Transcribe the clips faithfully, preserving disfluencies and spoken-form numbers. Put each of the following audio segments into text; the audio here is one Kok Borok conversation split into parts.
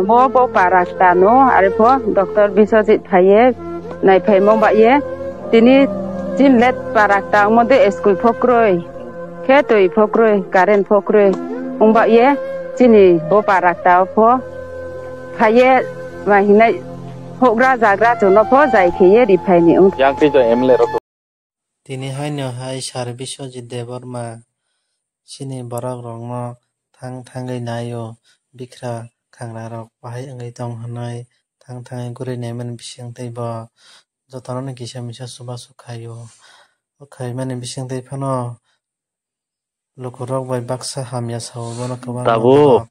Bo bo parakta no, are pho Doctor Biswajit phaiye, nai phai mong ba ye, tini chin let parakta mo de school pho kroi, khe twi pho kroi, current pho kroi, ong ba ye, chini bo parakta o pho phaiye, ma hinai hogra jagra chuno pho jai khe ye ri phai ni ong. Yang twi to M L A rok. Tini haino hai Sir Biswajit Debbarma chini borok rokno thang thangwi naio, bikra khangra rok bahai wngwi tong hwnwi thang thangwi guri naimani bisingtwi bo jotono kisa misa chubachu khaio. O khaimani bisingtwi phano lukurok bai baksa hamya sao, bono kwbangma Tabuk,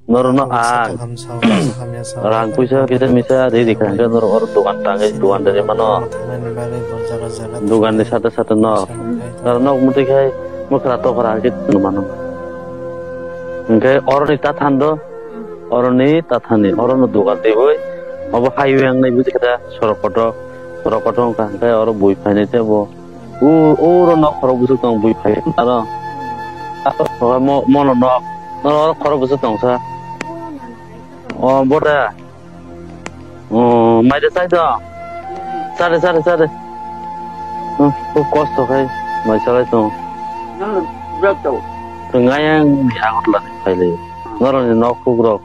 borok norokno ang rang puisa kisa misa ri ri kha hwnkhe norok oro dogan tangwi dogan dani mano. Dogan ni sate sate no. Aro nok muti khai mwkhra tokra hwnkhe tongmano. Hwnkhe oroni ta thando, oroni ta thani, orono dogan tibwi. Obo highway wngnai buji khe da sorok kotor, sorok kotor wngkha hwnkhe oro bui phainai tei bo. O, oro nok khorok bwswk tong bui phai aro. Aro mo, mono nok. Oro khorok bwswk tong sa. O, bota. O, mai de sai do. Sare, sare, sare. Hmm, khub kosto khai mai salai tong. Hmm, brak tong. Tong ayang ni agotla ni phai le. Norok ni nok khub rok.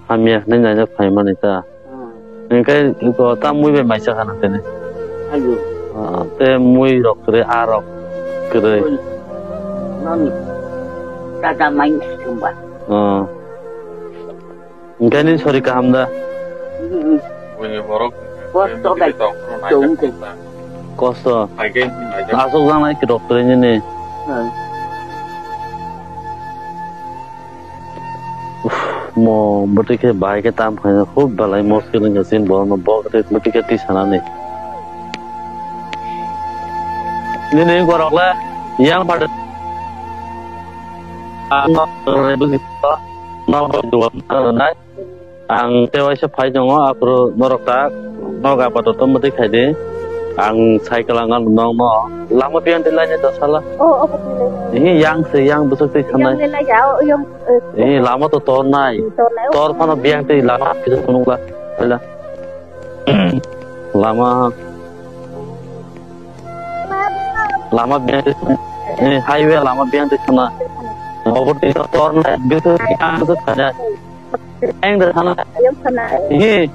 Hamya hinwi naina phaimani ta. Hmm. Hwnkhe iko ta mui bai maisa khana tene. Ayo. Ah, te mui rok kwrwi, ah rok kwrwi. Mui. Nani. Tata mai sumba. Ah. Hwnkhe ni sori kaham da? Hmm. Buini borok kosto bai tong khe. Kosto. Aswk janai rok kwrwi nini. Hmm. Uff, mo bwtwi khe bahai khe tam khaina khub belai muskil wngkha chini borokno bo khe bwtwi khe twi sanani. Nini borok le yang pada. Ang tei waisa phai tongo, aphuru norok ta nok apato tongma twi khai di. Ang cycle ang ano nokno lama biyang twi lainai ta sala. Oh, obo twi lainai. Hi yang se yang bwswk twi sanai. Yang le lai ya, o yang, eh, hi lama to tor nai. Hmm, tor nai. Tor phano biyang twi lama kisa phunukla. Lama. Lama biyang twi, eh, highway lama biyang twi sana. Obo twi tor nai, bwswk yang bwswk sanai. Ang da sana. Ayam sana. Hi.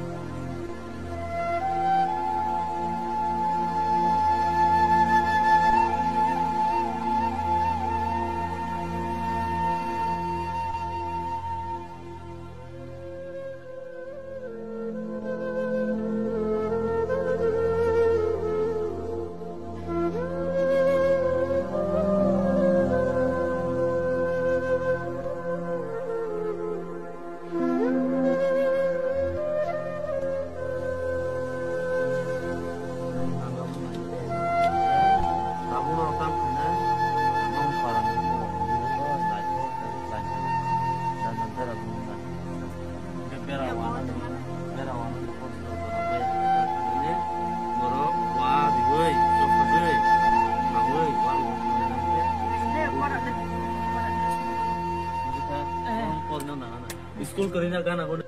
School kwrwina gana hwn.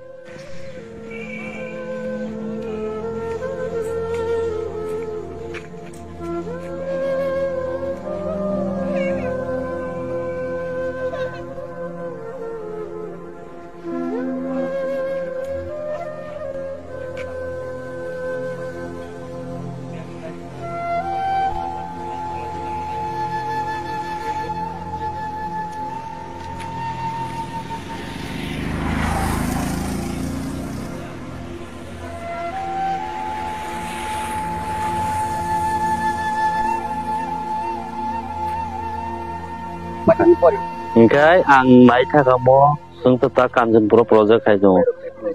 Hingke ang nai thaka mo. Chwng ta ta Kanchanpur o project khai tongo.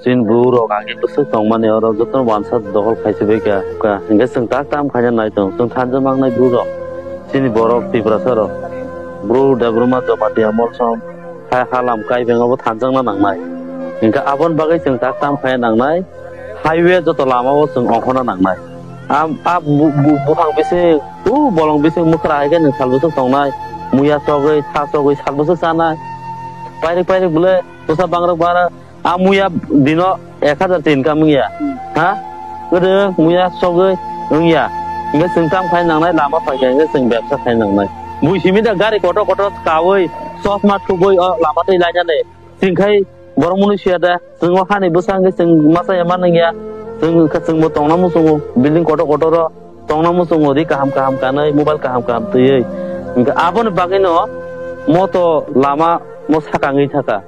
Chini bru rok age bwswk tongmani oro joto wansa dokhol khai se bai kha. Ka, hingke chwng tak tam khaina nai tongo. Chwng thansa mangnai bru rok. Chini borok Tiprasa rok. Bru Debbarma Jamatia Molsom. Hai halam kai beng obo thansa wngna nangnai. Hingke aboni bagwi chwng tak tam khaina nangnai. Highway joto lama o chwng ongkhorna nangnai. Am, a bu-, bu-, buphang bising, u bolong bising mwkhra hai khe nwng sal bwswk tongnai. Muya chogwi, sa chogwi sal bwswk chanai. Pairik pairik bwle bwsa bangrok bara A muya dino ek hazar ta income wngya. Ha? Godo muya sogwi wngya. Hingke chwng tam khai nangnai, lama phaikha hingke chwng bebsa khai nangnai. Bui simi da gari kotor kotor kawi, chosma thubui o lama twi lainani. Chwng khai borok mwnwi suya da. Chwng o hani bwsa hwnkhe chwng masa ya ma nangya. Chwng wngkha chwngbo tongna muchungo, building kotor kotor o tongna muchungo, ri kaham kaham kanwi, mobile kaham kaham twiwi. Hwnkhe aboni bagwino moto lama mo sakangwi thaka.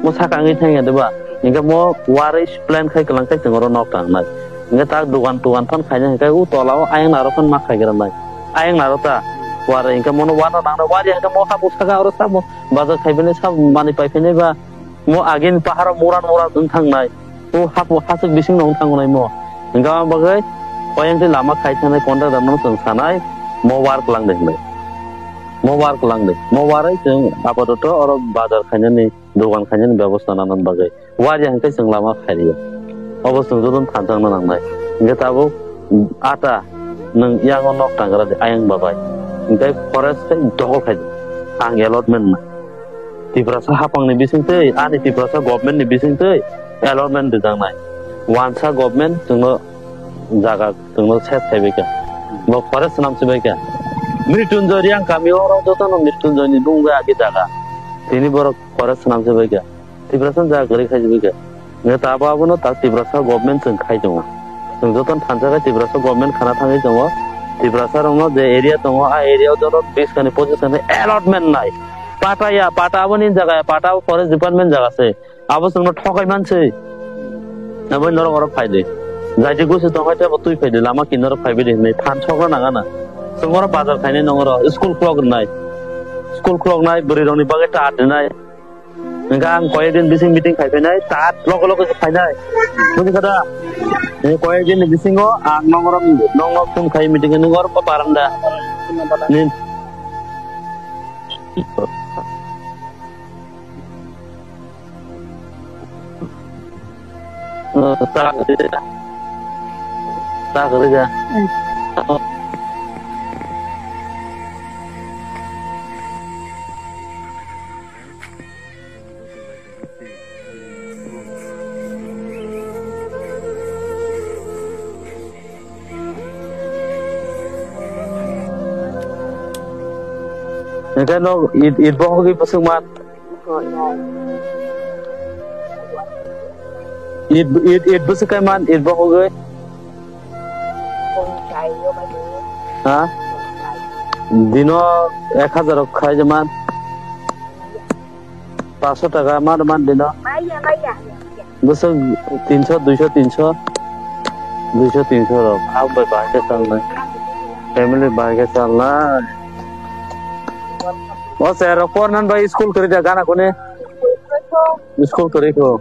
Mo sakangwi thangya diba? Hwnkhe mo warwi plan khai kwlang khai chwng oro nok tangnai. Hwnkhe tak dogan togan phan khaina hwnkhe o tola o ayang naro phan ma khaigra nai. Ayang naro ta warwi hwnkhe mono warno nangnai, warwi hwnkhe mo hapuk saka oro sabo bazar khai phinai, sabo manwi pai phinai ba. Mo agini paharo muran muran wng thangnai. O hapu hasuk bising no wng thangnai mo. Hingke aboni bagwi oyang tei lama khai thangnai contractor no chwng sanai, mo work lang de hinwi. Mo work lang de. Mo warwi chwng apatoto oro bazar khainani, dogan khainani bebosta nanani bagwi. Wari hingke chwng lama khairiya. Obo chwng jotono thansa wngna nangnai. Hingke tabuk ata nwng yango nok tangra de ayang babai. Hingke forest khe dokhol khai de. Ang allotment na. Tiprasa hapangni bisingtwi, ani Tiprasa government ni bisingtwi allotment rijaknai. Wansa government chwngno jaga chwngno set khaibaikha. Bo forest swnam sibaikha. Mrityunjoy Riang kami oro jotono Mrityunjoy ni bung bai agi jaga. Tini borok forest swnam sibaikha. Tiprasa jaga kwrwi khai sibaikha. Nge tabo abono tak Tiprasa government chwng khai tongo. Chwng jotono thansa khai Tiprasa government khana thangwi tongo. Tiprasa rokno je area tongo, a area o joto bish kani pochish kani allotment nai. Pata ya, pata aboni jaga ya, pata abo forest department jaga se. Abo chwngno thokai man se. Abo norok oro phai de. Jaiti gusi tong hai tebo twi phai de, lama kinaro phai bai de hinwi than sokra nang ana. Chwng oro bazar khainai nong oro school clock rwnai. School clock nai, bwrwi rokni bagwi ta at rwnai. Hingke ang koyek din bising meeting khai phainai, tat logo logo se phainai. Buji kha da? Ni koyek din ni bisingo ang nong rom, nong nok phone khai meeting ni gor pa paranda. Ni. Oh, ta, ta kerja. Hingke no it, it bohogwi bwswk man. It, it, it bwswk kai man, it bohogwi. Ha? Dino ek hazar rok khai je man. Paso taka ma man dino. Bwswk tinso, duiso, tinso. Duiso, tinso rok. Ang bai bahai khe chalnai. Family bahai khe chalnai. O sir rok pornan bai school kwrwi da gana kune. School kwrwi kho.